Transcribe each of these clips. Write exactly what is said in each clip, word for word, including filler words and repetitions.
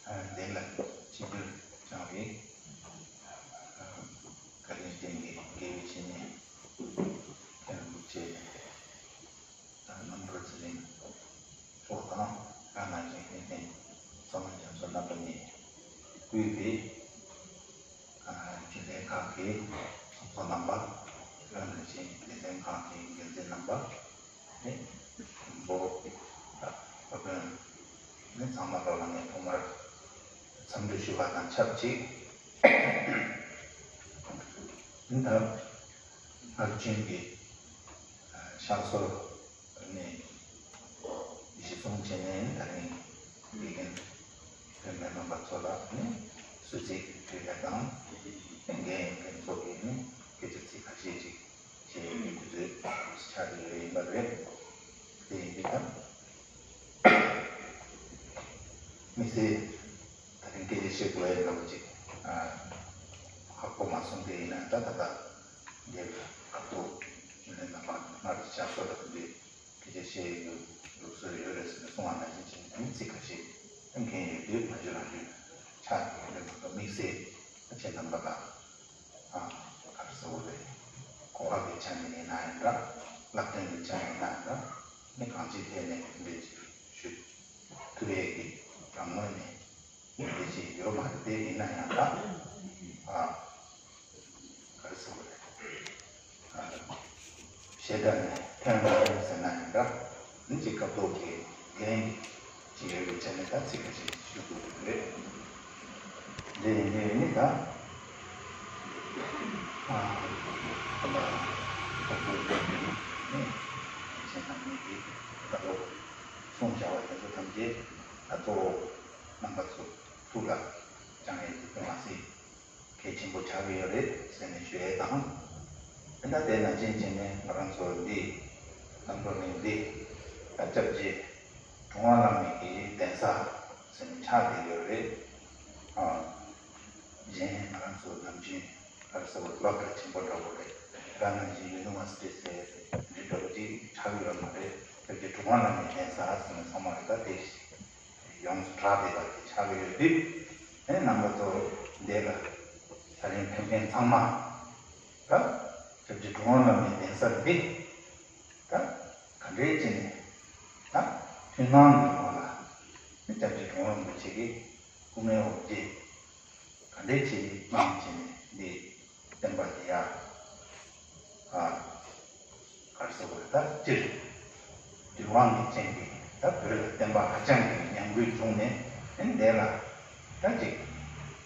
ལྡན་ལ་ཆིབས་བསྒྱུར་བྱུང་བའི་བཀའ་དྲིན་ཅན་གྱི་དགེ་བའི་བཤེས་གཉེན་མཁན་རིན་པོ་ཆེ་དང་། རྣམ་གྲོལ་ཚེ་རིང་མཆོག་དང་། བཀའ་གནང་ཞིང་ལྷན་རྒྱས་ཚོགས་མི་རྒྱ་མཚོ་རྣམ་པ་གཉིས་བསྐུལ་ཏེ། ཨ། རྒྱུན་ལས་ཁག་གི་ཚོགས་གཙོ་རྣམ་པ། དེ་ནང་བཞིན་ལས་དོན་ཁག་གི་འགན་འཛིན་རྣམ་པ། ནི་མགོ་བོད་དོན་ནི་ཚང་མ་ལོ་ལ་ངས་ཐོག་མར་འཚམས་འདྲི་ཞུ་བ་དང་ཆབས་ཅིག །ད་སྔར་བྱོན་གྱི་ཤག་སོར་ནས་གཞི་བཟུང་བྱས་ནས། ད་རིང་དགེ་རྒན་དོན་མེད་རྣམ་པ་ཚོ་ལ་ནི་གསོལ་ཚིགས་ཕུལ་ཡ་དང་། འགན་འཁུར་མཁན་ཚོ་གིས་ནི་སྐད་ཆ་ཚིག་ཁ་ཤས་ཅིག་བྱས་ཡོད་པའི་དུས་ཚོད་ཆགས་ཀྱི་ཡོད་པ་རེད། དེ་ཡིན་དུས་ད་དམིགས་བསལ་ད་རིང་སྐད་ཆ་བཤད་དགོས་ཡ་འདྲ་བོ་ཅིག་ཨ་ཁག་པོ་མ་སོང་། དེ་ཡིན་ན་ད་ད་ལྟ་འདིར་སྐབས་ཐོག་རྒྱུན་ལས་རྣམ་པ་སྔར་ཤག་སོར་ལ་འདི་སྐད་ཆ་བཤད་ཡོད་ལུགས་སྲོལ་ཡོད་རེད་ཟེར་ནས་གསུང་བ་ནང་བཞིན་བྱས་ནས་ཚིག་ཁ་ཤས་མཁྱེན་ཡོད་དུས། མ་གཞི་རང་རྒྱུད་ཆགས་ཀྱི་ཡོད་རེད་མ་གཏོགས། དམིགས་བསལ་ཁྱེད་རྣམ་པ་ལ། ཨ། ག་རེ་ཟེར་དགོས་རེད། གོ་བ་གི་ཆ་ནས་ཡིན་ན་ཡང་འདྲ། ལབ་སྟོན་གྱི་ཆ་ནས་ཡིན་ན་ཡང་འདྲ། ནི་གང་ཅིའི་ཐད་ནས་འདི་འདྲ་ཞིག་ཞུ་ཐུབ་ཡས་ཀྱི་རང་ངོས་ནས་འདི་འདྲ་ཞིག་ཡོད་མ་རེད། དེ་ཡིན་ན་ཡང་འདྲ། ཨ། ག་རེ་ཟེར་དགོས་རེད། ཨ། ཞེ་དྲག་ནས་ཕན་མ་ཐོགས་ཟེར་ན་ཡང་འདྲ། ནི་ཅིག་སྐབས་ཐོག་གི་འགན་ཅིག་ཡོད་པའི་ཆ་ནས་ད་ཚིག་ཁ་ཤས་ཞུ་དགོས་ཀྱི་རེད། འདི་ཡིན་དུས་ནི་ད། ཨ། ད་ལྟ་ཚོགས་གཙོ་སྐབས་དེ་ནི་ནི་གཞན་དང་མི་གི་ད་ལོ་གསུང་བྱ་བ་དེ་ཚོ་ཐམས་ཅད་ད་གཙོ་བོ་རྣམ་པ་ཚོ་ཐུགས་ལ་བཅངས་ཡས་དེ་དཔེ་མ་སྲིད་གལ་ཆེན་པོ་ཆགས་ཀྱི་ཡོད་རེད་ཟེར་ནས་ཞུ་ཡས་དང་། དེ་འདྲ་དེ་ནང་བཞིན་བྱས་ནས་ང་རང་ཚོ་འདི་བསམ་བློ་གླིང་འདི་ད་སྐྱབས་རྗེ་གྲུབ་དབང་བླ་མའི་གི་གདན་ས་ཟེར་ནས་ཆགས་བསྡད་ཡོད་རེད། ཨ། གཞན་ང་རང་ཚོ་ནམ་རྒྱུན་ག་རེ་ཟེར་དགོས། སློབ་གྲྭ་ཆེན་པོ་འདྲ་བོ་རེད། དེ་ག་ནང་བཞིན་ཡུ་ནི་ཝར་སི་ཊི་ཟེར་འདི་འདྲ་བོ་ཅིག་ཆགས་ཀྱི་ཡོད་མ་རེད། སྐྱབས་རྗེ་གྲུབ་དབང་བླ་མའི་གདན་ས་ཟེར་ནས་ཚང་མ་ལ་ད་དེ་ཡོངས་སུ་གྲགས་བསྡད་པ་དེ་ཆགས་ཀྱི་ཡོད་དུས། ཨེ། རྣམ་པ་ཚོ་འདི་ལ་ད་རིང་ཕེབས་མཁན་ཚང་མ་ད་སྐྱབས་རྗེ་གྲུབ་དབང་བླ་མའི་གདན་ས་འདི་ད་ག་འདྲས་བྱས་ནས་ད་མཐུན་སྣང་གི་ངང་ལ་སྐྱབས་རྗེ་གྲུབ་དབང་རིན་པོ་ཆེ་གི་སྐུ་ངལ་འོག་རྗེས་ག་འདྲས་བྱས་གནང་བྱས་ནས་འདི་བསྟན་པ་འདི་ཡ། ཨ། ག་རེ་ཟེར་དགོས་རེད། ད་སྤྱིར་དུས་དབང་གི་ཅན་གྱི་ད་བོད་ལ་བསྟན་པ་ཧ་ཅང་གི་ཉམས་རྒུད་བྱུང་ནས། ཨེ། འདི་ལ་ད་ཅིག་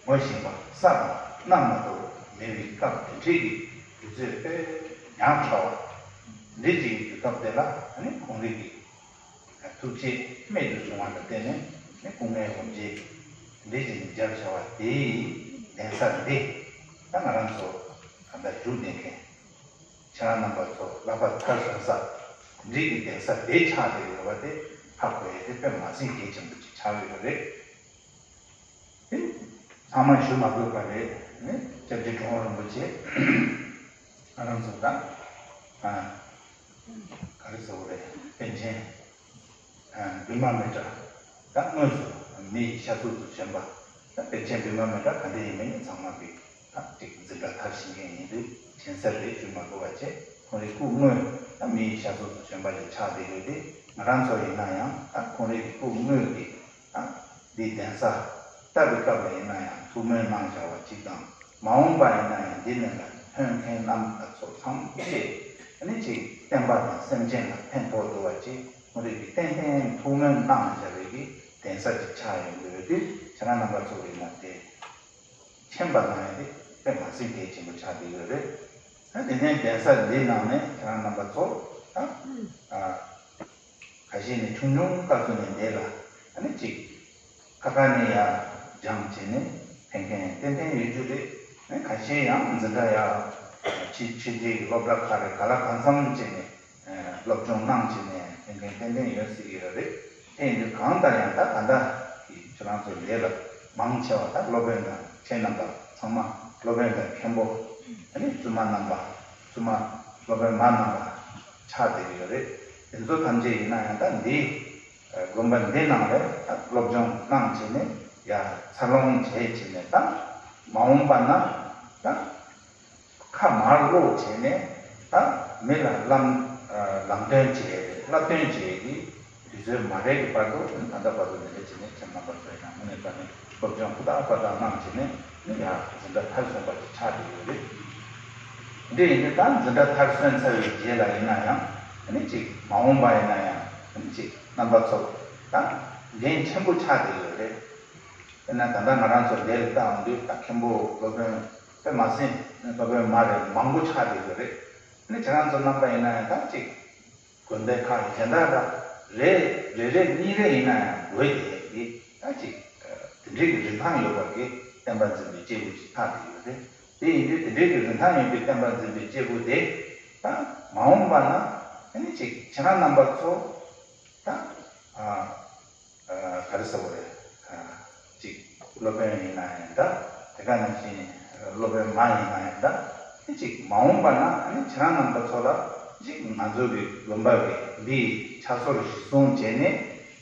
ངོ་ཤེས་པ་ས་དང་གནམ་མ་གཏོགས་མེད་པའི་སྐབས་དེ་འདྲའི་གི་དུས་ཚོད་དཔེ་ཉག་ཕྲ་བ་འདི་ཅིག་གི་དུས་སྐབས་དེ་ལ། ཨ་ནི་ཁོང་རང་གི་ཐུགས་རྗེ་རྨད་དུ་བྱུང་བ་ལ་བརྟེན་ནས་ནི་སྐུ་ངལ་འོག་རྗེས་འདི་བཞིན་མཇལ་བྱ་བ་དེའི་གདན་ས་འདི་ད་ང་རང་ཚོ་ད་ལྟ་བཞུགས་བསྡད་མཁན་ཁྱེད་རང་རྣམ་པ་ཚོ་ལྷག་པར་མཐར་སོན་ས་འདི་གི་གདན་ས་དེ་ཆགས་བསྡད་ཡོད་པ་དེ་ཧ་གོ་ཡས་དེ་དཔེ་མ་སྲིད་གལ་ཆེན་པོ་ཅིག་ཆགས་ཡོད་པ་རེད། དེ་ཚང་མ་ཞུ་མ་དགོས་པ་རེད། ནི་སྐྱབས་རྗེ་གྲུབ་དབང་རིན་པོ་ཆེ་ང་རང་ཚོ་ད་ཨ་ག་རེ་ཟེར་དགོས་རེད། པཎ་ཆེན་ཨ་བི་མ་མི་ཏྲ་ད་དངོས་སུ་མི་ཡི་ཤ་ཚུགས་སུ་བྱོན་པ། ད་པཎ་ཆེན་བི་མ་མི་ཏྲ་ག་འདྲ་ཡིན་མིན་ནི་ཚང་མ་གི་ད་ཅིག་འཛིན་གྲྭ་མཐར་ཕྱིན་མཁན་ཡིན་དུས་མཁྱེན་གསལ་རེད། ཞུ་མ་དགོས་པ་བྱས། ཁོང་རའི་སྐུ་དངོས་ད་མི་ཡི་ཤ་ཚུགས་སུ་བྱོན་པ་ཞིག་ཆགས་བསྡད་ཡོད་དེ། ང་རང་ཚོ་ཡིན་ན་ཡང་ད་ཁོང་རའི་སྐུ་དངོས་ཀྱི་ད་འདིའི་གདན་ས་བཏབ་པའི་སྐབས་ལ་ཡིན་ན་ཡང་ཐུགས་སྨོན་གནང་བྱ་བ་གཅིག་དང་། མ་འོངས་པ་ཡིན་ན་ཡང་འདི་ནང་ལ་ཐོན་མཁན་རྣམས་ལ་སོགས་ཚང་མས་ཨ་ནི་ཅིག་བསྟན་པ་དང་སེམས་ཅན་ལ་ཕན་ཐོགས་འདུག་པ་ཅིག་ཁོང་རའི་གི་ཏན་ཏན་ཐུགས་སྨོན་གནང་བྱ་བའི་གི་གདན་ས་ཅིག་ཆགས་ཡོང་གི་ཡོད་དུས། ཁྱེད་རང་རྣམ་པ་ཚོ་གི་ཡིན་ན་དེ་མཁྱེན་པ་གནང་ཡ་དེ་དཔེ་མ་སྲིད་གལ་ཆེན་པོ་ཆགས་བསྡད་ཡོད་རེད། ཨ་དེ་ནས་གདན་ས་འདིའི་ནང་ནས་ཁྱེད་རང་རྣམ་པ་ཚོ་ད་ཨ་ཁ་ཤས་ནི་ཆུང་ཆུང་སྐབས་སུ་ནས་འདས་ལ། ཨ་ནི་ཅིག་ཁ་ཁ་ནས་ཡར་སྦྱངས་བྱས་ནས་ཕན་མཁན་ཏན་ཏན་ཡོད་རྒྱུ་རེད། ཨ་ནི་ཁ་ཤས་ཡང་འཛིན་གྲྭ་ཡར་ཕྱི་ཕྱི་རྒྱལ་གྱི་སློབ་གྲྭ་ཁག་རེད། ག་ལ་གང་འཚམ་བྱས་ནས་ཨ་སློབ་སྦྱོང་གནང་བྱས་ནས་ཕན་མཁན་ཏན་ཏན་ཡོད་སྲིད་ཀྱི་ཡོད་རེད། དེ་ཡིན་དུས་གང་ལྟར་ཡང་ད་ད་ལྟ་གི་ཁྱེད་རང་ཚོ་འདི་ལ་མང་ཆེ་བ་ད་སློབ་དཔོན་དང་ཁྱེད་རྣམ་པ་ཚང་མ་སློབ་དཔོན་དང་མཁན་པོ། ཨ་ནི་བཙུན་མ་རྣམ་པ། བཙུན་མ་སློབ་དཔོན་མ་རྣམ་པ་ཆགས་བསྡད་ཀྱི་ཡོད་རེད། དེ་ཚོ་ཐམས་ཅད་ཡིན་ན་ཡང་ད་འདི་དགོན་པ་འདི་ནང་ལ་ད་སློབ་སྦྱོང་གནང་བྱས་ནས་ ཡ་འཚར་ལོངས་བྱས་བྱས་ནས་ད་མ་འོངས་པ་ན་ད་ཁ་མར་སློག་བྱས་ནས་ད་མི་ལ་ལམ་ལམ་སྟོན་བྱས་བསླབ་སྟོན་བྱས་ཀྱི་དུས་ཚོད་མ་རེད་ཀྱི་བར་དུ་ད་ལྟ་བར་དུ་འདི་འདྲ་བྱས་ནས་ཁྱེད་རྣམ་པ་ཚོ་ཡང་དངོས་གནས་དྲང་གནས་སློབ་སྦྱོང་ཧུར་ཐག་ཧུར་ཐག་གནང་བྱས་ནས་ནི་ཡ་འཛིན་གྲྭ་མཐར་སོན་པ་ཅིག་ཆགས་བསྡད་ཡོད་རེད། འདི་ཡིན་དུས་ད་འཛིན་གྲྭ་མཐར་སོན་ཚར་བའི་རྗེས་ལ་ཡིན་ན་ཡང་ནི་ཅིག་མ་འོངས་པ་ཡིན་ན་ཡང་ནི་ཅིག་རྣམ་པ་ཚོ་ད་འགན་ཆེན་པོ་ཆགས་བསྡད་ཡོད་རེད། དཔེར་ན་ད་ལྟ་ང་རང་ཚོ་འདིར་ལྟ་འོང་དུས་ད་མཁན་པོ་སློབ་དཔོན་དཔེ་མ་ཟིན་སློབ་དཔོན་མ་རེད་མང་པོ་ཆགས་བསྡད་ཡོད་རེད། ནི་ཁྱེད་རང་ཚོ་རྣམ་པ་ཡིན་ན་ཡང་ད་ཅིག་དགོན་སྡེ་ཁག་གཞན་དག་ལ་རེ་རེ་རེ་གཉིས་རེ་ཡིན་ན་ཡང་དགོས་དེ་གི་ད་ཅིག་དེ་འདྲའི་གི་རིན་ཐང་ཡོད་པ་གི་བསྟན་པ་འཛིན་པའི་སྐྱེས་བུ་ཞིག་ཆགས་བསྡད་ཡོད་རེད། དེ་ཡིན་དུས་དེ་འདྲའི་གི་རིན་ཐང་ཡོད་པའི་བསྟན་པ་འཛིན་པའི་སྐྱེས་བུ་དེ་ད་མ་འོངས་པ་ན་ཨ་ནི་ཅིག་ཁྱེད་རང་རྣམ་པ་ཚོ་ད་ཨ། ག་རེ་ཟེར་བ་རེད། གཅིག་སློབ་དཔོན་ཡིན་ན་ཡང་འདྲ། དེ་ག་ནང་བཞིན་སློབ་དཔོན་མ་ཡིན་ན་ཡང་འདྲ། དེ་གཅིག་མ་འོངས་པ་ན་ཨ་ནི་ཁྱེད་རང་རྣམ་པ་ཚོ་ལ་གཅིག་ང་ཚོ་གི་དགོན་པ་གི་འདིའི་ཕྱག་སོར་གཞི་བཟུང་བྱས་ནས་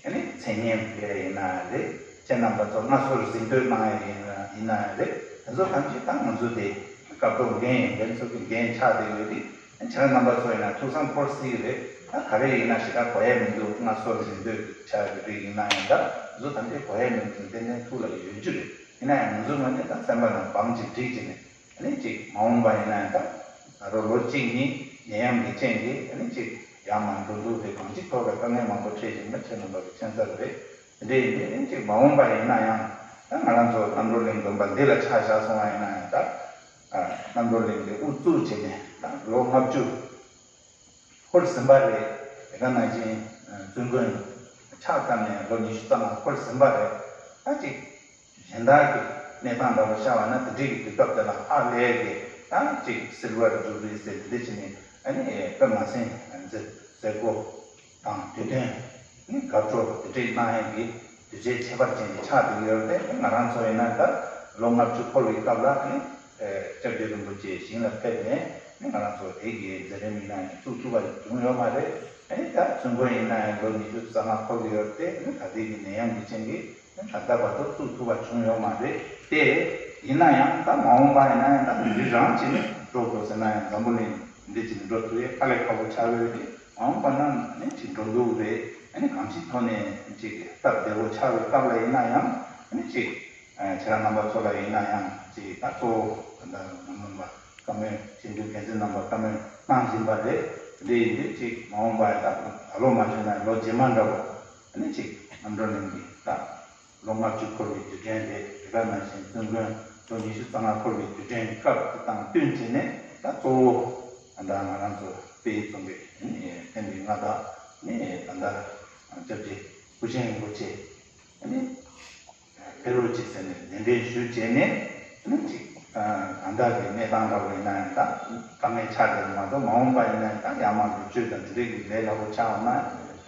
ཨ་ནི་མཚན་སྙན་ཕུལ་ཡ་ཡིན་ན་ཡང་རེད། ཁྱེད་རྣམ་པ་ཚོ་མངའ་གསོལ་གཟེངས་བསྟོད་གནང་ཡ་ཡིན་ན་ཡིན་ན་ཡང་རེད། དེ་ཚོ་ཐམས་ཅད་ད་ང་ཚོ་དེ་སྐབས་ཐོག་འགན་ཡིན་མཁན་ཚོ་གི་འགན་ཆགས་བསྡད་ཡོད་དེ། ཁྱེད་རང་རྣམ་པ་ཚོ་ཡིན་ན་ཐུགས་བསམ་འཁོར་སྲིད་ཀྱི་རེད། ད་ག་རེ་ཡིན་ན་ཞེ་དྲག་གོ་ཡ་མི་འདུག་མངའ་གསོལ་གཟེངས་བསྟོད་ཆགས་ཀྱི་རིགས་ཡིན་ན་ཡང་འདྲ། བཟོ་ཐམས་ཅད་གོ་ཡ་མི་འདུག་ཏན་ཏན་ཐུགས་ལ་ཡོད་རྒྱུ་རེད། ཡིན་ན་ཡང་ང་ཚོ་ངོས་ནས་ད་སེམས་པ་ནང་བང་ཅིག་བསྒྲིགས་ཀྱི་ནས་ཨ་ནི་ཅིག་མ་འོངས་པ་ཡིན་ན་ཡང་ད་ང་རང་ལོ་གཅིག་གཉིས་ནད་ཡམས་ཀྱི་རྐྱེན་གྱིས་ཨ་ནི་ཅིག་ཡར་མར་འགྲོ་འདུག་དེ་གང་ཅིག་ཐོག་ལ་དཀའ་ངལ་མང་པོ་འཕྲད་བཞིན་པ་ཁྱེད་རྣམ་པ་གི་མཁྱེན་གསལ་རེད། དེ་འདྲ་ཡིན་དུས་ཨ་ནི་ཅིག་མ་འོངས་པ་ཡིན་ན་ཡང་ད་ང་རང་ཚོ་རྣམ་གྲོལ་གླིང་དགོན་པ་འདི་ལ་ཆ་བཞག་སོང་བ་ཡིན་ན་ཡང་ད་རྣམ་གྲོལ་གླིང་གི་དབུ་བཙུགས་བྱས་ནས་ད་ལོ་ལྔ་བཅུ། འཁོར་ཟིན་པ་རེད། དེ་ག་ནང་བཞིན་བཙུན་དགོན་ཕྱག་བཏབ་ནས་ལོ་ཉི་ཤུ་རྩ་ལྔ་འཁོར་ཟིན་པ་རེད། ད་ཅིག་གཞན་དག་གི་གནས་སྟངས་འདྲ་པོ་ཤར་བ་ན་དེ་འདྲའི་གི་དུས་སྐབས་དེ་ལ་ཧ་ལས་ཀྱི་ད་ཅིག་སིལ་བར་ཇུ་བི་ལི་ཟེར་དེ་འདྲ་བྱས་ནས་ཨ་ནི་དཔེ་མ་སྲིད་མཛད་མཛད་སྒོ་དང་དུས་སྟོན་ནི་དགའ་སྤྲོ་དེ་འདྲའི་གནང་ཡས་ཀྱི་དུས་ཆེན་ཁྱད་པར་ཅན་ཅིག་ཆགས་བསྡད་ཡོད་རེད། ང་རང་ཚོ་ཡིན་ན་ད་ལོ་ལྔ་བཅུ་འཁོར་བའི་སྐབས་ལ་ཨ་ནི། སྐྱབས་རྗེ་རིན་པོ་ཆེ་ཞིང་ལ་ཕེབས་ནས་ནི་ང་རང་ཚོ་དེ་གའི་མཛད་རིམ་ཡིན་ན་ཡང་བཙུགས་ཐུབ་པ་བྱུང་ཡོད་མ་རེད། ཨ་ནི་ད་བཙུན་དགོན་ཡིན་ན་ཡང་ལོ་ཉི་ཤུ་རྩ་ལྔ་འཁོར་གྱི་ཡོད་དེ་ནི་ད་ལྟའི་གི་ནད་ཡམས་ཀྱི་རྐྱེན་གྱིས་ནི་ད་ལྟ་བར་དུ་བཙུགས་ཐུབ་པ་བྱུང་ཡོད་མ་རེད་དེ། ཡིན་ན་ཡང་ད་མ་འོངས་པ་ཡིན་ན་ཡང་ད་མི་རིགས་རང་བྱས་ནས་འགྲོ་དགོས་ཟེར་ན་ཡང་འཛམ་བུ་གླིང་འདི་བྱས་ནས་འགྲོ་ཐུབ་ཡས་དཀའ་ལས་ཁག་པོ་ཆགས་ཡོད་དེ་མ་འོངས་པ་ན་ནི་ཅིག་འགྲོ་འདུག་རེད། ཨ་ནི་གང་ཅིའི་ཐོག་ནས་ཅིག་སྟབས་བདེ་པོ་ཆགས་པའི་སྐབས་ལ་ཡིན་ན་ཡང་ཨ་ནི་ཅིག་ཁྱེད་རང་རྣམ་པ་ཚོ་ལ་ཡིན་ན་ཡང་ཅིག་ད་གཙོ་བོ་ད་ལྟ་ནང་མོན་པ་བཀའ་མོལ་ཆེན་པོའི་འགན་འཛིན་རྣམ་པ་བཀའ་མོལ་གནང་བཞིན་པ་རེད། འདི་ཡིན་དུས་ཅིག་མ་འོངས་པ་ཡང་ད་ད་ལོ་མ་བྱུང་ན་ལོ་རྗེས་མ་འདྲ་བོ་ཨ་ནི་ཅིག་རྣམ་གྲོལ་གླིང་གི་ད་ལོ་ལྔ་བཅུ་འཁོར་བའི་དུས་དྲན་རེད། དེ་ག་ནང་བཞིན་བཙུན་དགོན་ལོ་ཉི་ཤུ་རྩ་ལྔ་འཁོར་བའི་དུས་དྲན་སྐབས་དེ་དང་བསྟུན་བྱས་ནས་ད་གཙོ་བོ་ད་ང་རང་ཚོ་དཔལ་ཡུལ་ཚོང་པའི་ཐེམ་པའི་མངའ་བདག་ནི་ད་ལྟ་སྐྱབས་རྗེ་སྐུ་ཆེན་རིན་པོ་ཆེ་ནི། ཕེབས་རོགས་གྱིས་ཟེར་ནས་གདན་འདྲེན་ཞུས་བྱས་ནས་ནི་ཅིག་ད་ལྟ་གི་གནས་སྟངས་འདྲ་བོ་ཡིན་ན་ཡང་ད་དཀའ་ངལ་ཆགས་བསྡད་མ་གཏོགས་མ་འོངས་པ་ཡིན་ན་ཡང་ད་ཡར་མར་འགྲུལ་སྐྱོད་དང་དེ་འདྲའི་གི་ལས་སླ་པོ་ཆགས་འོང་ན་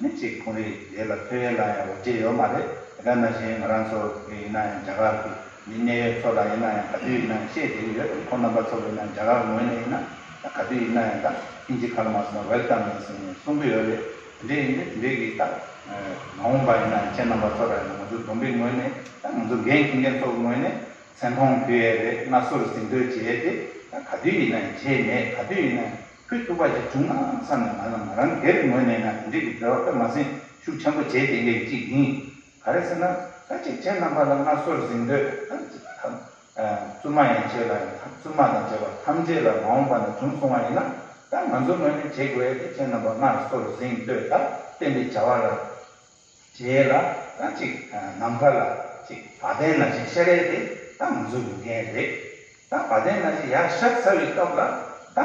ནི་ཅིག་ཁོང་རའི་ལས་ལ་ཐོན་ཡས་ལ་ཡང་འོ་བརྒྱལ་ཡོད་མ་རེད། དེ་ག་ནང་བཞིན་ང་རང་ཚོ་གི་ཡིན་ན་ཡང་རྒྱ་གར་གི་མི་གནད་ཡོད་ཚོ་ལ་ཡིན་ན་ཡང་ག་དུས་ཡིན་ན་ཡང་བཤད་བསྡད་ཀྱི་ཡོད། ཁོང་རྣམ་པ་ཚོ་གི་ཡིན་ན་རྒྱ་གར་ངོས་ནས་ཡིན་ན་ད་ག་དུས་ཡིན་ན་ཡང་ད་ཨིན་ཇི་ཁ་ལ་མ་སོང་ན་welcome ཡིན་ཟེར་ནས་གསུང་གི་ཡོད་རེད། དེ་འདྲ་ཡིན་དུས་དེ་འདྲའི་གི་ད་མ་འོངས་པ་ཡིན་ན་ཁྱེད་རྣམ་པ་ཚོ་ལ་ཡིན་ན་ང་ཚོ་བསྡོམས་པའི་ངོས་ནས་ད་ང་ཚོ་འགན་འཁྱེར་མཁན་ཚོ་གི་ངོས་ནས་མཚན་མཐོང་ཕུལ་ཡས་རེད། མངའ་གསོལ་གཟེངས་བསྟོད་བྱེད་ཡས་དེ་ད་ག་དུས་ཡིན་ན་ཡང་བྱས་མེད། ག་དུས་ཡིན་ན་ཡང་ཕུལ་ཐུབ་པ་ཞིག་བྱུང་ན་བསམ་ནས་ང་རང་ང་རང་སྒེར་གྱི་ངོས་ནས་ཡིན་ན་དེ་འདྲའི་གི་འབྲེལ་བ་དཔེ་མ་སྲིད་ཤུགས་ཆེན་པོ་བྱས་བསྡད་མཁན་གཅིག་ཡིན། ག་རེ་ཟེར་ན་ད་ཅིག་ཁྱེད་རྣམ་པ་ལ་མངའ་གསོལ་གཟེངས་བསྟོད་ད་བཙུན་མ་ཡན་ཆད་ལ་ཡང་བཙུན་མ་དང་བཅས་པ་ཐམས་ཅད་ལ་མ་འོངས་པ་ན་བྱུང་སོང་བ་ཡིན་ན་ད་ང་ཚོ་ངོས་ནས་བྱེད་དགོས་ཡས་དེ་ཁྱེད་རྣམ་པ་མངའ་གསོལ་གཟེངས་བསྟོད་ད་བསྟན་པའི་བྱ་བ་ལ་བྱེད་ཡས་ལ་ད་ཅིག་ནམ་མཁའ་ལ་ཅིག་བ་དན་ནང་བཞིན་ཤར་ཡས་དེ་ད་ང་ཚོ་གི་འགན་རེད། ད་བ་དན་ནང་བཞིན་ཡར་ཤར་ཚར་བའི་སྐབས་ལ་ད་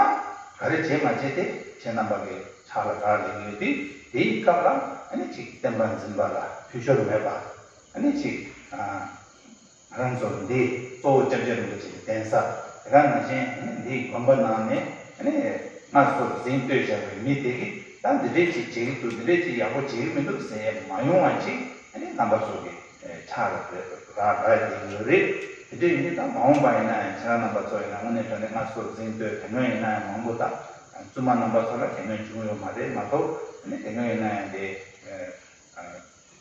ག་རེ་བྱེད་མ་བྱེད་དེ་ཁྱེད་རྣམ་པ་གི་ཕྱག་ལ་རག་ལས་ཀྱི་ཡོད་དེ་དེའི་སྐབས་ལ་ཨ་ནི་ཅིག་བསྟན་པ་འཛིན་པ་ལ་འཐུས་ཤོར་མེད་པ་ཨ་ནི་ཅིག་ང་རང་ཚོ་འདི་གཙོ་བོ་སྐྱབས་རྗེ་རིན་པོ་ཆེ་གི་གདན་ས་དེ་ག་ནང་བཞིན་འདིའི་དགོན་པ་ནང་ནས་མངའ་གསོལ་གཟེངས་བསྟོད་བཞག་པའི་མི་དེ་གིས་ད་འདི་འདྲས་ཅིག་བྱེད་ཀྱི་འདུག་འདི་འདྲས་ཅིག་ཡག་པོ་བྱེད་ཀྱི་མི་འདུག་ཟེར་ཡས་མ་ཡོང་བ་ཅིག་རྣམ་པ་ཚོ་གི་ཕྱག་ལ་རག་རག་ཡོད་རེད། དེ་འདྲས་ཡིན་དུས་ད་མ་འོངས་པ་ཡིན་ན་ཡང་ཁྱེད་རང་རྣམ་པ་ཚོ་ཡིན་ན་དངོས་གནས་དྲང་གནས་མངའ་གསོལ་གཟེངས་བསྟོད་དེ་སྔོན་ཡིན་ན་ཡང་མང་པོ་ད་བཙུན་མ་རྣམ་པ་ཚོ་ལ་དེ་སྔོན་བྱུང་ཡོད་མ་རེད་མ་གཏོགས་དེ་སྔོན་ཡིན་ན་ཡང་དེ།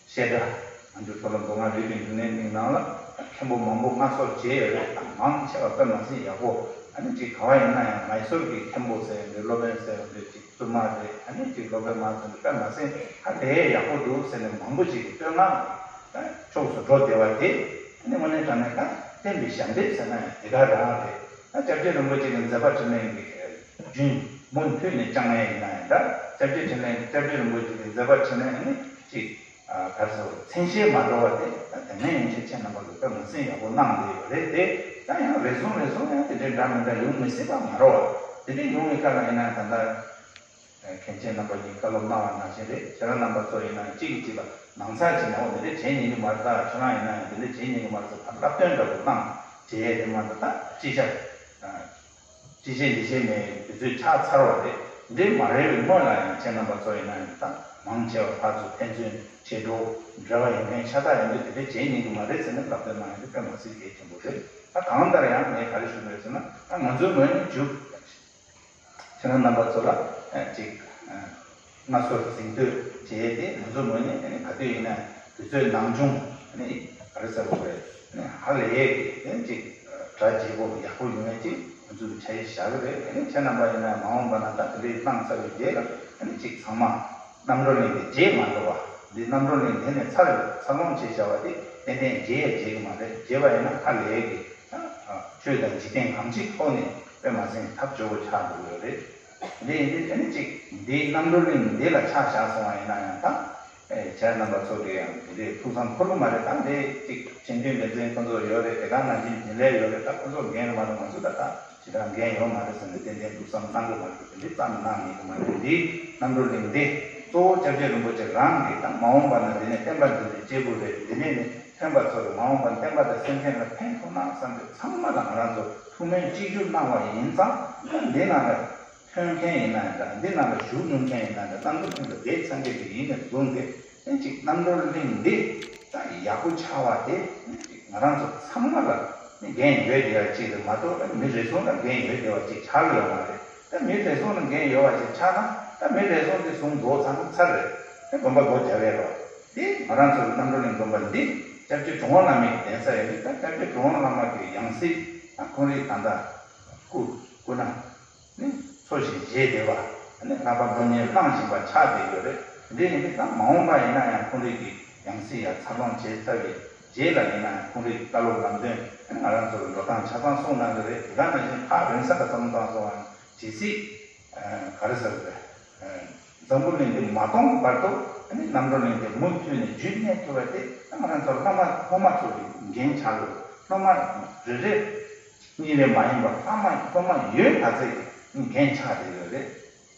བཤད་གྲྭ་ ང་ཚོའི་མཐོ་སློབ་མདོ་སྔགས་རིག་པའི་རྒྱུན་ལས་གླིང་ནང་ལ་མཁན་པོ་མང་པོ་མངའ་གསོལ་བྱས་ཡོད་རེད། མང་ཆེ་བ་དཔེ་མ་སྲིད་ཡག་པོ། ཨ་ནི་ཅིག་ག་བ་ཡིན་ན་ཡང་མའི་སོར་གྱི་མཁན་པོ་ཟེར་ཡོང་དུས་སློབ་དཔོན་ཟེར་ཡོང་དུས་ཅིག་བཙུན་མ་རེད། ཨ་ནི་ཅིག་སློབ་དཔོན་མ་ཟེར་ཡོང་དུས་དཔེ་མ་སྲིད་ཧ་ལས་ཡག་པོ་འདུག་ཟེར་ནས་མང་པོ་ཅིག་གིས་བསྟོད་བསྔགས་ཕྱོགས་སུ་འགྲོ་བསྡད་པ་དེ། ཨ་ནི་དངོས་གནས་དྲང་གནས་ད་བསྟན་པའི་ཞབས་འདེགས་ཟེར་ན་ཡང་དེ་ག་རང་རེད། ད་སྐྱབས་རྗེ་རིན་པོ་ཆེ་གི་མཛད་པ་འཕྲིན་ལས་ཀྱི་རྒྱུན་མུ་མཐུད་ནས་བསྐྱངས་ཡས་ཡིན་ན་ཡང་འདྲ། སྐྱབས་རྗེ་འཕྲིན་ལས་སྐྱབས་རྗེ་རིན་པོ་ཆེ་གི་མཛད་པ་འཕྲིན་ལས་ནི་ཅིག་ཨ་ག་རེ་ཟེར་མཚན་ཤས་མ་འགྲོ་བ་དེ་ད་དེ་ནས་ཡང་ཁྱེད་ཁྱེད་རྣམ་པ་ཚོ་དཔེ་མ་སྲིད་ཡག་པོ་གནང་བསྡད་ཡོད་རེད་དེ། ད་ཡང་རེ་ཟུང་རེ་ཟུང་ཡང་དེ་འདྲའི་འདྲ་མི་འདྲ་ཡོང་མི་སྲིད་པ་མ་རེད་བ། དེ་འདྲའི་ཡོང་བའི་སྐབས་ལ་ཡིན་ན་ད་ལྟ་མཁན་ཆེན་རྣམ་པ་གཉིས་བཀའ་སློབ་གནང་བ་ནང་བཞིན་རེད། ཁྱེད་རང་རྣམ་པ་ཚོ་ཡིན་ན་གཅིག་གིས་གཅིག་ལ་ནང་ཚགས་བྱས་ནས་འོ་འདི་འདྲ་བྱེད་ཉན་གྱི་མ་རེད། ད་ཁྱོད་རང་ཡིན་ན་ཡང་འདི་འདྲ་བྱེད་ཉན་གྱི་མ་རེད་ཟེར་ཕར་བསླབ་སྟོན་འདྲ་པོ་གནང་བྱས་དེ་མ་གཏོགས་ད་ཅི་བྱ། ཅི་བྱེད་འདི་བྱེད་མེད་དུས་ཚོད་ཆགས་ཚར་བ་རེད། འདི་མ་རེད་པའི་སྔོན་ལ་ཡང་ཁྱེད་རྣམ་པ་ཚོ་ཡིན་ན་ཡང་ད་མང་ཆེ་བ་ཕར་ཚུར་ཕན་ཚུན་བྱེད་འགྲོ་འབྲེལ་བ་ཡོད་མཁན་ཤ་སྟག་ཡིན་དུས་དེ་འདྲ་བྱེད་ཉན་གྱི་མ་རེད་ཟེར་ནས་བསླབ་སྟོན་གནང་ཡོད་དེ་དཔེ་མ་སྲིད་གལ་ཆེན་པོ་རེད། ད་གང་ལྟར་ཡང་ངས་ག་རེ་ཞུ་དགོས་ཟེར་ན་ད་ང་ཚོའི་ངོས་ནས་མཇུག་ཁྱེད་རང་རྣམ་པ་ཚོ་ལ་ཨ་ཅིག་ཨ་མངའ་གསོལ་གཟེངས་བསྟོད་བྱས་ཏེ་ང་ཚོ་ངོས་ནས་ཨ་ནི་ག་དུས་ཡིན་ན་དུས་ཚོད་ནམ་བྱུང་ཨ་ནི་ག་རེ་ཟེར་དགོས་རེད། ཨ་ནི་ཧ་ལས་ཀྱི་ཨ་ནི་ཅིག་གྲ་རྒྱས་པོ་ཡག་པོ་ཡོང་ཡ་ཅིག་ང་ཚོ་གི་འཆར་གཞི་བཞག་གི་རེད། ཨ་ནི་ཁྱེད་རྣམ་པ་ཡིན་ན་མ་འོངས་པ་ན་ད་དེ་འདྲའི་གནང་ཚར་བའི་རྗེས་ལ་ཨ་ནི་ཅིག་ཚང་མ་རྣམ་གྲོལ་གླིང་དེ་རྗེས་མ་འགྲོ་བ་འདི་རྣམ་གྲོལ་གླིང་དེ་ནས་ཚར་འཚར་ལོངས་བྱས་བཞག་པ་དེ་ཏན་ཏན་རྗེས་ཡ་རྗེས་ཀྱི་མ་རེད། རྗེས་པ་ཡིན་ན་ཧ་ལས་ཀྱི་ཆོས་དང་འཇིག་རྟེན་གང་ཅིའི་ཐོག་ནས་དཔེ་མ་སྲིད་ཐབས་སྐྱོ་བོ་ཆགས་འགྲོ་གི་ཡོད་རེད། འདི་ཡིན་དུས་ཨ་ནི་གཅིག་འདིའི་རྣམ་གྲོལ་གླིང་འདི་ལ་ཆ་བཞག་སོང་བ་ཡིན་ན་ཡང་ད་ཨེ་ཁྱེད་རྣམ་པ་ཚོ་གི་ཡང་དེ་འདྲའི་ཐུགས་བསམ་འཁོར་གི་མ་རེད། ད་འདི་གཅིག་ཆེ་མཐུན་འགན་འཛིན་ཁོང་ཚོ་ཡོད་རེད། དེ་ག་ནང་བཞིན་རྒྱུན་ལས་ཡོད་རེད། ད་ཁོང་ཚོ་འགན་རེད་མ་གཏོགས་ང་ཚོ་ད་ད་ཇི་ལྟར་འགན་ཡོད་མ་རེད་ཟེར་ནས་ཏན་ཏན་ཐུགས་བསམ་གནང་གི་མ་རེད། དེ་འདྲའི་རྩ་ནས་གནང་ཉན་གི་མ་རེད། འདིའི་རྣམ་གྲོལ་གླིང་འདི་གཙོ་བོ་སྐྱབས་རྗེ་རིན་པོ་ཆེ་རང་གིས་ད་མ་འོངས་པ་ན་འདི་ནས་བསྟན་པ་འཛིན་པའི་སྐྱེས་བུ་རེད། འདི་ནས་ནི་ཐོན་པ་ཚོ་གི་མ་འོངས་པ་བསྟན་པ་དང་སེམས་ཅན་ལ་ཕན་ཐོགས་ན་བསམ་པའི་ཚང་མ་ལ་ང་རང་ཚོ་ཐུགས་སྨོན་གཅིག་གྱུར་གནང་བ་ཡིན་ཙང་། ད་འདི་ནང་ལ་ཐོན་མཁན་ཡིན་ན་འདྲ། འདི་ནང་ལ་ཞུགས་མྱོང་མཁན་ཡིན་ན་འདྲ། རྣམ་གྲོལ་གླིང་དུ་བསྡད་ཚར་མཁན་ཞིག་ཡིན་ནས་བཟུང་སྟེ་ཨ་ནི་ཅིག་རྣམ་གྲོལ་གླིང་འདི་ད་ཡག་པོ་ཆགས་པ་དེ་ཨ་ནི་ཅིག་ང་རང་ཚོ་ཚང་མ་ལ་ཨ་ནི་འགན་ཡོད་བསྡད་ཡ་ཅིག་རེད་མ་གཏོགས་ཨ་ནི་མི་རེ་ཟུང་ལ་འགན་ཡོད་བསྡད་པ་ཅིག་ཆགས་ཡོད་མ་རེད། ད་མི་རེ་ཟུང་ལ་འགན་ཡོད་པ་ཅིག་ཆགས་ན་ད་མི་རེ་ཟུང་དེ་བཟུང་འགྲོ་ཚར་ན་ཚར་རེད། ད་དགོན་པ་སྒོ་རྒྱབ་ཡས་རོགས་དེ་ང་རང་ཚོ་རྣམ་གྲོལ་གླིང་དགོན་པ་འདི་སྐྱབས་རྗེ་གྲུབ་དབང་བླ་མའི་གདན་ས་ཡིན་དུས། ད་སྐྱབས་རྗེ་གྲུབ་དབང་བླ་མ་གི་ཡང་སྲིད་ད་ཁོང་རིགས་ད་ལྟ་སྐུ་སྐུ་ན་ནི་འཚོ་ཞིང་བཞེས་བསྡད་པ། ཨ་ནི་ལྷག་པར་སློབ་གཉེར་གནང་བཞིན་པ་ཆགས་བསྡད་ཡོད་རེད། འདི་ཡིན་དུས་ད་མ་འོངས་པ་ཡིན་ན་ཡང་ཁོང་རིགས་ཀྱི་ཡང་སྲིད་ཡར་འཚར་ལོངས་བྱས་ཚར་བའི་རྗེས་ལ་ཡིན་ན་ཡང་ཁོང་རིགས་བཀའ་སློབ་ལམ་སྟོན་ཨ་ནི་ང་རང་ཚོར་འགྲོ་སྟངས་ཆ་ཚང་གསུངས་གནང་གི་རེད། དེ་ག་ནང་བཞིན་ཕར་རིང་ས་ག་ཙམ་བཏང་སོང་བ་ཇི་སྲིད་ག་རེ་ཟེར་དགོས་རེད། འཛམ་བུ་གླིང་འདི་མ་སྟོངས་བར་དུ་ཨ་ནི་རྣམ་གྲོལ་གླིང་འདི་མུ་མཐུད་ནས་རྒྱུན་གནས་ཐུབ་པ་དེ་ད་ང་རང་ཚོ་སློབ་མ་སློབ་མ་ཚོ་གི་འགན་ཆགས་ཡོད། སློབ་མ་རེ་རེ་གཉིས་རེ་མ་ཡིན་པར་སློབ་མ་སློབ་མ་ཡོད་ཚད་ཀྱི་འགན་ཆགས་བསྡད་ཡོད་རེད།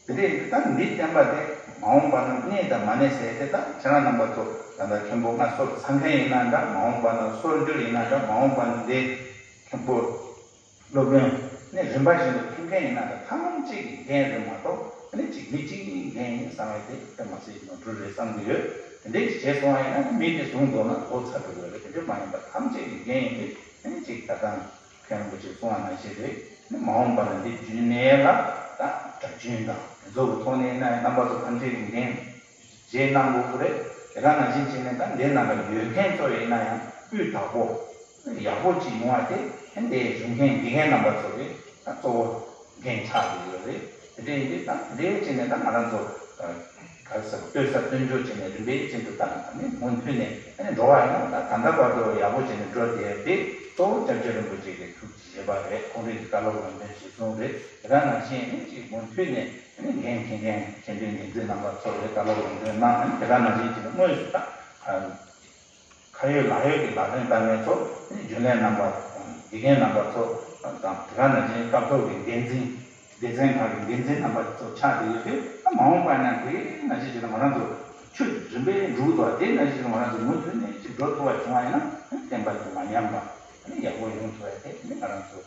དེ་འདྲ་ཡིན་དུས་ད་འདི་བསྟན་པ་དེ་མ་འོངས་པ་ན་གནས་དང་མ་གནས་ཟེར་དེ་ད་ཁྱེད་རང་རྣམ་པ་ཚོ་ད་ལྟ་མཁན་པོ་ལྔ་སོར་ཚང་མཁན་ཡིན་ན་འདྲ། མ་འོངས་པ་ན་སོར་འཇུག་ཡིན་ན་འདྲ། མ་འོངས་པ་ན་འདི་མཁན་པོ་སློབ་དཔོན་ནི་རིམ་པ་བཞིན་དུ་ཐོན་མཁན་ཡིན་ན་འདྲ། ཐམས་ཅད་ཀྱི་འགན་རེད་མ་གཏོགས་ཨ་ནི་གཅིག་མི་གཅིག་གཉིས་འགན་ཡིན་བསམ་པ་དེ་དཔེ་མ་སྲིད་ནོར་འཁྲུལ་རེད་བསམ་གྱི་ཡོད། དེ་འདྲ་ཞིག་བྱས་སོང་བ་ཡིན་ན་མི་དེ་བཟུང་འགྲོ་ན་ལོ་ཚར་འགྲོ་གི་རེད། དེ་འདྲ་མ་ཡིན་པ་ཐམས་ཅད་ཀྱི་འགན་ཡིན་དུས་ཨ་ནི་གཅིག་ད་ལྟ་མཁན་རིན་པོ་ཆེས་གསུངས་པ་ནང་བཞིན་རེད། ཨ་ནི་མ་འོངས་པ་ལ་འདི་རྒྱུན་གནས་ལ་ད་གྲྭ་རྒྱུན་དང་དེ་ཚོ་གི་ཐོག་ནས་ཡིན་ན་ཡང་རྣམ་པ་ཚོ་ཐམས་ཅད་ཀྱི་འགན་བཞེས་གནང་དགོས་ཀྱི་རེད། དེ་ག་ནང་བཞིན་བྱས་ནས་ད་འདི་ནང་ལ་ཡོད་མཁན་ཚོ་ཡིན་ན་ཡང་སྤུས་དག་པོ་ཡག་པོ་ཅིག་ཡོང་བ་དེ་ཨ་ནི་དེ་ཞུགས་མཁན་དགེ་རྒན་རྣམ་པ་ཚོ་གི་ད་གཙོ་བོ་འགན་ཆགས་ཀྱི་ཡོད་རེད། དེ་འདྲ་ཡིན་དུས་ད་དེ་འདྲ་བྱས་ནས་ད་ང་རང་ཚོ་ག་རེ་ཟེར་ལྟོས་ས་སྟོན་ཆོག་བྱས་ནས་རིམ་པས་བྱས་འདུག་ད་ནི་མུ་མཐུད་ནས་ཨ་ནི་འགྲོ་བ་ཡིན་ན་ད་ད་ལྟ་བར་དུ་ཡག་པོ་བྱས་ནས་འགྲོ་བསྡད་དེ་གཙོ་བོ་སྐྱབས་རྗེ་རིན་པོ་ཆེ་གི་ཐུགས་ཀྱི་བཞེད་པ་རེད། ཁོང་རང་གི་བཀའ་སློབ་ལམ་སྟོན་གཞིར་བཟུང་རེད། དེ་ག་ནང་བཞིན་ཨ་ནི་ཅིག་མུ་མཐུད་ནས་ཨ་ནི་འགན་འཁྱེར་མཁན་ཆེ་མཐོའི་འགན་འཛིན་རྣམ་པ་ཚོ་ལ་བཀའ་སློབ་ལམ་སྟོན་གནང་། ཨ་ནི་དེ་ག་ནང་བཞིན་བྱས་ནས་དངོས་སུ་ད་ཁ་ཡོད་ལག་ཡོད་ཀྱི་ལག་ལེན་བསྟར་མཁན་ཚོ་ཨ་ནི་རྒྱུན་ལས་རྣམ་པ་དང་དགེ་རྒན་རྣམ་པ་ཚོ་དང་དེ་ག་ནང་བཞིན་སྐབས་ཐོག་གི་འགན་འཛིན་སྡེ་ཚན་ཁག་གི་འགན་འཛིན་རྣམ་པ་ཚོ་ཆགས་བསྡད་ཡོད་དུས། ད་མ་འོངས་པ་ན་དེ་ནང་བཞིན་བྱས་ན་ང་རང་ཚོ་ཆོས་རིམ་པས་འགྲུབ་འདུག་དེ་ནང་བཞིན་ང་རང་ཚོ་མུ་མཐུད་ནས་ཅིག་འགྲོ་ཐུབ་པ་བྱུང་བ་ཡིན་ན་བསྟན་པ་དེ་མ་ཉམས་པ་ཨ་ནི་ཡག་པོ་ཡོང་ཐུབ་ཡ་དེ་ཨ་ནི་ང་རང་ཚོ་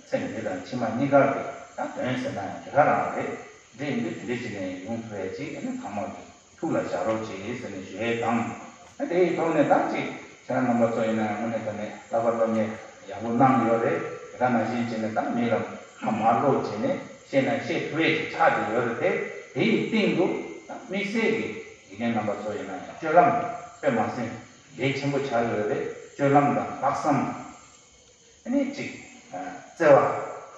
ཚེ་འདི་དང་ཕྱི་མ་གཉིས་ཀར་གྱི་ད་དོན་ཟེར་ན་ཡང་དེ་ག་རང་རེད། འདི་ཡིན་དུས་དེ་འདྲ་ཞིག་ནས་ཡོང་ཐུབ་ཡ་ཅིག་ཨ་ནི་ཚང་མ་གི་ཐུགས་ལ་བཞག་རོགས་བྱེད་ཟེར་ནས་ཞུ་ཡས་དང་། ཨ་དེའི་ཐོག་ནས་ད་ཅིག་ཁྱེད་རང་རྣམ་པ་ཚོ་ཡིན་ན་ཡང་དངོས་གནས་དྲང་གནས་བསླབ་པ་སློབ་གཉེར་ཡག་པོ་གནང་ཡོད་རེད། དེ་ག་ནང་བཞིན་བྱས་ནས་ད་མི་ལ་ཁ་མ་ལོག་བྱས་ནས་བཤད་ན་བཤད་ཐུབ་ཡས་ཅིག་ཆགས་བསྡད་ཡོད་རེད་དེ། དེའི་སྟེང་དུ་ད་དམིགས་བསལ་གྱི་དགེ་རྒན་རྣམ་པ་ཚོ་ཡིན་ན་ཡང་སྤྱོད་ལམ་དཔེ་མ་སྲིད་ གལ་ཆེན་པོ་ཆགས་ཡོད་རེད། སྤྱོད་ལམ་དང་ལྷག་བསམ། ཨ་ནི་གཅིག་ཨ་བརྩེ་བ་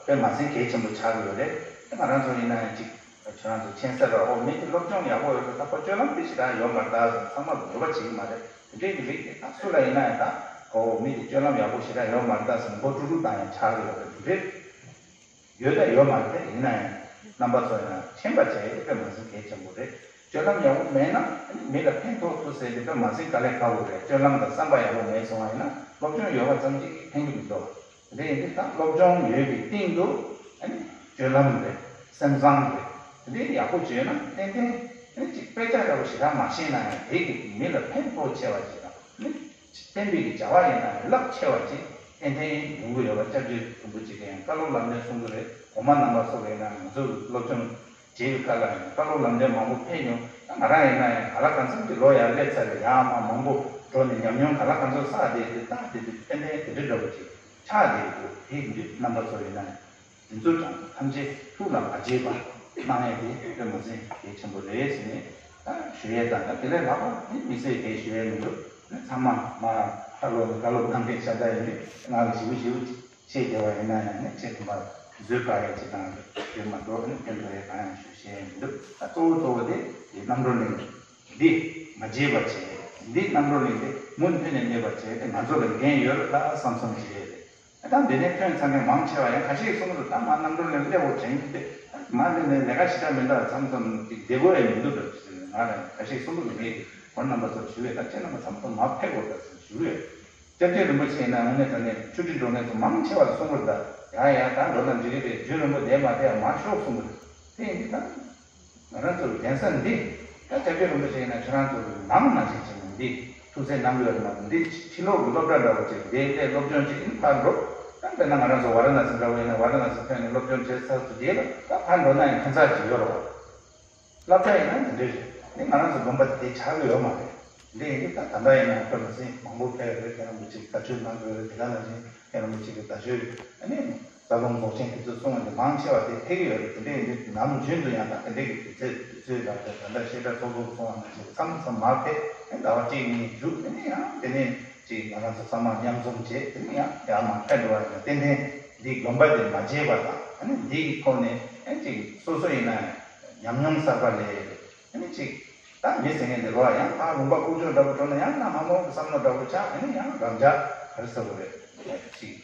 དཔེ་མ་ཟིན་གལ་ཆེན་པོ་ཆགས་ཡོད་རེད། ང་རང་ཚོ་ཡིན་ན་ཡང་གཅིག་ཁྱེད་རང་ཚོ་མཁྱེན་གསལ་རེད། ཨོ་མི་དེ་སློབ་སྦྱོང་ཡག་པོ་ཡོད་རེད། ད་ཁོ་སྤྱོད་ལམ་དཔེ་ཞེ་དྲག་ཡོད་མ་རེད་ད་ཟེར་ཚང་མ་ལ་འགྱོད་པ་བྱེད་ཀྱི་མ་རེད། དེ་འདྲའི་གི་རིགས་དེ་ད་སུ་ལ་ཡིན་ན་ཡང་ད་ཨོ་མི་དེ་སྤྱོད་ལམ་ཡག་པོ་ཞེ་དྲག་ཡོད་མ་རེད་ད་ཟེར་མགོ་ཀྲུག་ཀྲུག་བཏང་ཡང་ཆགས་ཀྱི་ཡོད་རེད། དེ་འདྲའི་ཡོད་དང་ཡོད་མ་རེད། ཡིན་ན་ཡང་རྣམ་པ་ཚོ་ཡང་མཁྱེན་པ་བྱས་ཡོད་དཔེ་མ་ཟིན་གལ་ཆེན་པོ་རེད། སྤྱོད་ལམ་ཡག་པོ་མེད་ན་མི་ལ་ཕན་ཐོགས་ཐུབ་ཟེར་དེ་དཔེ་མ་ཟིན་དཀའ་ལས་ཁག་པོ་རེད། སྤྱོད་ལམ་དང་བསམ་པ་ཡག་པོ་མེད་སོང་བ་ཡིན་ན་སློབ་སྦྱོང་ཡོད་པ་ཙམ་གྱིས་ཕན་གྱི་མི་འདུག་དེ་འདྲ་ཡིན་དུས་ད་སློབ་སྦྱོང་ཡོད་པའི་སྟེང་དུ་ཨ་ནི་སྤྱོད་ལམ་རེད། སེམས་བཟང་རེད། དེ་འདྲའི་ཡག་པོ་བྱས་ན་ཏན་ཏན་ཨ་ནི་ཅིག་དཔེ་ཆ་འདྲ་པོ་ཞེ་དྲག་མ་ཤེས་ན་ཡང་དེ་གི་མི་ལ་ཕན་ཐོགས་ཆེ་བ་ཅིག་དང་ཨ་ནི་བསྟན་པའི་གི་བྱ་བ་ཡིན་ན་རླབས་ཆེ་བ་ཅིག་ཏན་ཏན་ཡོང་གི་ཡོད་པ་སྐྱབས་རྗེ་རིན་པོ་ཆེ་གིས་ཡང་བཀའ་སློབ་ལམ་སྟོན་གསུང་གི་རེད། གོང་མ་རྣམ་པ་ཚོ་གིས་ཡིན་ན་ང་ཚོ་སློབ་སྦྱོང་བྱེད་པའི་སྐབས་ལ་ཡང་བཀའ་སློབ་ལམ་སྟོན་མང་པོ་ཕེབས་མྱོང་། ད་ང་རང་ཡིན་ན་ཡང་ག་ལ་གང་འཚམ་གྱི་ལོ་ཡར་སླེབས་ཚར་རེད། ཡར་མར་མང་པོ་འགྲོ་ནས་ཉམས་མྱོང་ག་ལ་གང་འཚམ་བསགས་བསྡད་དེ་ད་དེ་དུས་ཏན་ཏན་དེ་འདྲ་འདྲ་པོ་ཅིག་ཆགས་བསྡད་ཡོད། དེ་ཡིན་དུས་རྣམ་པ་ཚོ་ཡིན་ན་ཡང་དེ་ཚོ་གྲངས་ཐམས་ཅད་ཐུགས་ལ་མ་བརྗེད་པ་གནང་ཡས་དེ་དཔེ་མ་ཟད་གལ་ཆེན་པོ་རེད་ཟེར་ནས་ད་ཞུ་ཡས་དང་། ད་དེ་ལས་ལྷག་པ་ནི་མི་ཟེར་དེ་ཞུ་ཡས་མི་འདུག་ནི་ཚང་མ་མ་ཧ་ལོ་ནི་བཀའ་སློབ་གནང་མཁན་ཤ་སྟག་ཡིན་དུས་ང་ལ་ཞིབ་ཞིབ་བཤད་བདེ་བ་ཡིན་ན་ཡང་ནི་ཁྱེད་ཚོ་མ་དུས་ཚོད་བཀག་ཡས་ཅིག་དང་ཡོད་མ་གཏོགས་ནི་ཕན་ཐོགས་ཡས་གང་ཡང་ཞུ་ཤེས་ཡས་མི་འདུག་ད་གཙོ་བོ་གཙོ་བོ་དེ་དེ་རྣམ་གྲོལ་གླིང་འདི་མ་བརྗེད་པ་བྱས། འདི་རྣམ་གྲོལ་གླིང་འདི་མུ་མཐུད་ནས་གནས་པ་བྱས་ཏེ་ང་ཚོ་ལ་འགན་ཡོད་རེད་ད་བསམ་བསམ་བྱས་ཡས་རེད། ད་འདི་ནས་ཐོན་ཚར་མཁན་མང་ཆེ་བ་ཡང་ཁ་ཤས་གསུང་གི་འདུག་ད་མ་རྣམ་གྲོལ་གླིང་སླེབས་འོ་དྲན་གྱི་འདུག་མ་སླེབས་ནས་ལས་ཀ་ཞེ་དྲག་མི་འདུག་མཚམས་མཚམས་ཅིག་བདེ་པོ་ཡང་མི་འདུག་ད་ཟེར་ནས་ང་ལ་ཁ་ཤས་གསུང་གི་འདུག་ངས་ཁོང་རྣམ་པ་ཚོར་ཞུ་བས་ད་ཁྱེད་རྣམ་པ་ཚང་མ་མར་ཕེབས་དགོས་ད་ཟེར་ཞུ་གི་ཡོད། སྐྱབས་རྗེ་རིན་པོ་ཆེ་ཡིན་ན་དངོས་གནས་དྲང་གནས་ཆོས་ཁྲིད་འགྲོ་མཁན་ཚོ་མང་ཆེ་བ་ལ་གསུང་གི་འདུག་ད་ཡ་ཡ་ད་འགྲོ་ན་འགྲིག་གི་རེད། རྒྱུན་རིང་པོ་བསྡད་མ་བསྡད་མར་ཤོག་གསུང་གི་འདུག་དེ་ཡིན་དུས་ད། ང་རང་ཚོ་གདན་ས་འདི་ད་སྐྱབས་རྗེ་རིན་པོ་ཆེ་ཡིན་ན་ཁྱེད་རང་ཚོ་གི་ནང་ནང་བཞིན་བྱས་ནས་འདི་ཐུགས་སྲས་གནང་གི་ཡོད་མ་གཏོགས་འདི་ཕྱི་ལོགས་ཀྱི་སློབ་གྲྭ་འདྲ་བོ་ཅིག་འདི་འདྲའི་སློབ་སྦྱོང་ཅིག་ནི་ཕར་འགྲོ། ད་དཔེར་ན་ང་རང་ཚོ་ཝཱ་ར་ཎ་སི་འདྲ་བོ་ཡིན་ན་ཝཱ་ར་ཎ་སི་ཐོན་ནས་སློབ་སྦྱོང་བྱས་ཚར་ཚུལ་དེ་ལ་ད་ཕར་འགྲོ་ན་ཡང་ཕན་ཐོགས་ཅིག་ཡོད་རེད་བ། སློབ་གྲྭ་ཡིན་ན་འདི་འདྲ་རེད། འདི་ང་རང་ཚོ་དགོན་པ་དེ་ཆགས་ཀྱི་ཡོད་མ་རེད། འདི་ཡིན་དུས་ད་ད་ལྟ་ཡིན་ན་དཔེ་མ་སྲིད་མང་པོ་ཕེབས་རེད། ཁྱེད་རང་ཚོ་ཅིག་བརྡ་ཆོས་གནང་དགོས་རེད། དེ་ག་ནང་བཞིན་ཁྱེད་རང་ཚོ་ཅིག་གི་བརྡ་ཆོས་ཨ་ནི་རྩ་རླུང་རྫོགས་ཆེན་དེ་ཚོ་གསུང་བ་དེ་མང་ཆེ་བ་དེ་ཕེབས་ཀྱི་ཡོད་རེད། དེ་འདྲ་ཡིན་དུས་ནམ་རྒྱུན་དུ་ཡང་ད་དེ་འདྲ་གི་དུས་ཚོད་དུས་ཚོད་ལ་ད་ད་ལྟ་བཤད་གྲྭ་ཚོགས་འདུ་གསུང་བ་ནང་བཞིན་མཚམས་མཚམས་མར་ཕེབས། ཨ་ནི་ཟླ་བ་གཅིག་གཉིས་བཞུགས། ཨ་ནི་ཡང་དེ་ནས་ཅིག་ང་རང་ཚོ་ཚང་མ་མཉམ་འཛོམས་བྱས། དེ་ནས་ཡང་ཡར་མར་ཕེབས་འགྲོ་བ་ཡིན་ན་ཏན་ཏན་འདི་དགོན་པ་དེ་མ་བརྗེད་པ་དང་། ཨ་ནི་འདི་གི་ཐོག་ནས་ཨ་ནི་ཅིག་སོ་སོ་ཡིན་ན་ཉམས་མྱོང་གསར་པ་ལས། ཨ་ནི་ཅིག་ད་མི་ཟེར་མཁན་དེ་ལོ་ཡང་ཕར་ལུང་པ་ཁུག་ཀྱོག་འདྲ་པོ་འགྲོ་ན་ཡང་ན་མ་མོ་གི་བསམ་བློ་འདྲ་པོ་ཆགས། ཨ་ནི་ཡང་རང་ཅག་ག་རེ་ཟེར་དགོས་རེད། ཅིག་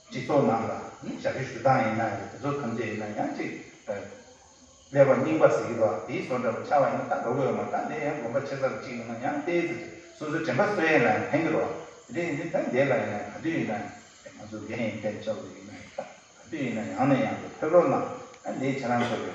སྤྱི་ཚོགས་ནང་ལ་ནི་ཞབས་ཕྱི་ཞུ་སྟངས་ཡིན་ན་ཡང་དེ་ཚོ་ཐམས་ཅད་ཡིན་ན་ཡང་ཅིག་ཀླད་པ་རྙིང་པ་ཟེར་གྱི་འདུག་དེའི་བཟོ་འདྲ་པོ་ཆགས་པ་ཡིན་ན་ད་འགྲོ་གི་ཡོད་མ་རེད། ད་དེ་ཡང་དགོན་པ་ཆེ་ས་གཅིག་ཡིན་ན་ཡང་དེ་སོ་སོའི་དྲན་པ་གསོ་ཡས་ལ་ཡང་ཕན་གྱི་རེད། དེ་འདྲ་ཡིན་དུས་ད་དེ་ལ་ཡིན་ན་ག་དུས་ཡིན་ན་ང་ཚོ་འགན་ཡིན་ཕན་ཆགས་ཀྱི་ཡིན་ན་ཡང་ད། དེ་ཡིན་ན་ཡང་ནས་ཡང་དུ་ཕེབས་རོགས་གནང་། ཨ་འདི་ཁྱེད་རང་ཚོ་གི་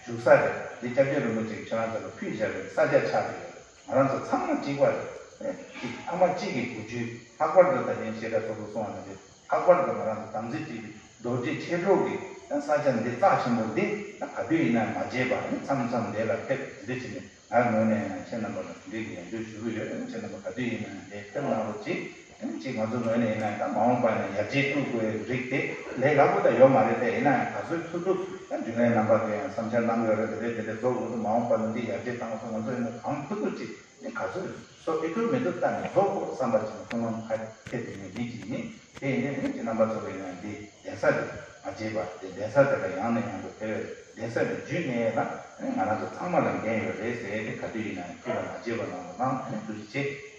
བཞུགས་ས་རེད། འདི་སྐྱབས་རྗེ་རིན་པོ་ཆེ་གིས་ཁྱེད་རང་ཚོ་ལ་ཕུལ་བཞག་པའི་ས་ཆ་ཆགས་ཀྱི་ཡོད། ང་རང་ཚོ་ཚང་མ་གཅིག་པ་རེད། གཅིག་ཕ་མ་གཅིག་གི་བུ་བརྒྱུད། ལྷག་པར་དུ་ད་ཐེངས་བཤད་གྲྭ་ཚོགས་འདུ་གསུང་བ་ནང་བཞིན་ལྷག་པར་དུ་ང་རང་ཚོ་དམ་ཚིག་གཅིག་པའི་རྡོ་རྗེ་མཆེད་གྲོགས་ཀྱི་ད་ས་ཆ་འདི་རྩ་ཆེན་པོ་འདི་ད་ག་དུས་ཡིན་ན་མ་བརྗེད་པ་ནི་མཚམས་མཚམས་འདི་ལ་ཕེབས་འདི་བྱས་ནས། ང་ངོས་ནས་ཡང་ཁྱེད་རྣམ་པ་ལ་དེ་འདྲའི་ཡང་འདོད་ཞུ་གི་ཡོད། ཁྱེད་རྣམ་པ་ག་དུས་ཡིན་ན་ཡང་དེ་ཕེབས་གནང་རོགས་གྱིས། ཨ་ནི་གཅིག་ང་ཚོ་ངོས་ནས་ཡིན་ན་ཡང་ད་མ་འོངས་པ་ཡིན་ན་ཡར་རྒྱས་གཏོང་དགོས་རིགས་དེ་ལས་སླ་པོ་ད་ཡོད་མ་རེད་དེ། ཡིན་ན་ཡང་ག་ཚོད་ཐུབ་ཐུབ་ད་རྒྱུན་ལས་རྣམ་པ་ཚོས་ཡང་བསམ་འཆར་གནང་ཡོད་རེད། དེ་འདྲའི་དེ་འདྲའི་གཙོ་བོ་ང་ཚོ་མ་འོངས་པ་ལ་འདི་ཡར་རྒྱས་བཏང་བ་སོགས་ང་ཚོ་ཡིན་ན་གང་ཐུབ་ཐུབ་ཅིག་ནི་ག་ཚོད་སོ་ཨེ་ཁུར་མི་ཐུབ་ལྟ་ནས་རྫོགས་དགོས་བསམ་པ་ཅིག་ཐུགས་སྣང་ཁ་ཐེབས་དེ་ནས་མི་གཅིག་ཡིན། དེ་ཡིན་དུས་ནི་ཁྱེད་རྣམ་པ་ཚོ་གིས་ཡིན་ན་འདི་གདན་ས་དེ་མ་བརྗེད་པ་དེ། གདན་ས་དེ་ལ་ཡང་ནས་ཡང་དུ་ཕེབས་པའི་གདན་ས་དེ་རྒྱུན་གནས་ཡས་ལ་ང་རང་ཚོ་ཚང་མ་ལ་འགན་ཡོད་རེད་ཟེར་ཏེ་ག་དུས་ཡིན་ན་ཡང་ཁྱེད་ལ་མ་བརྗེད་པ་གནང་རོགས་གནང་། ཨ་ནི་ཐུགས་རྗེ་ཆེ།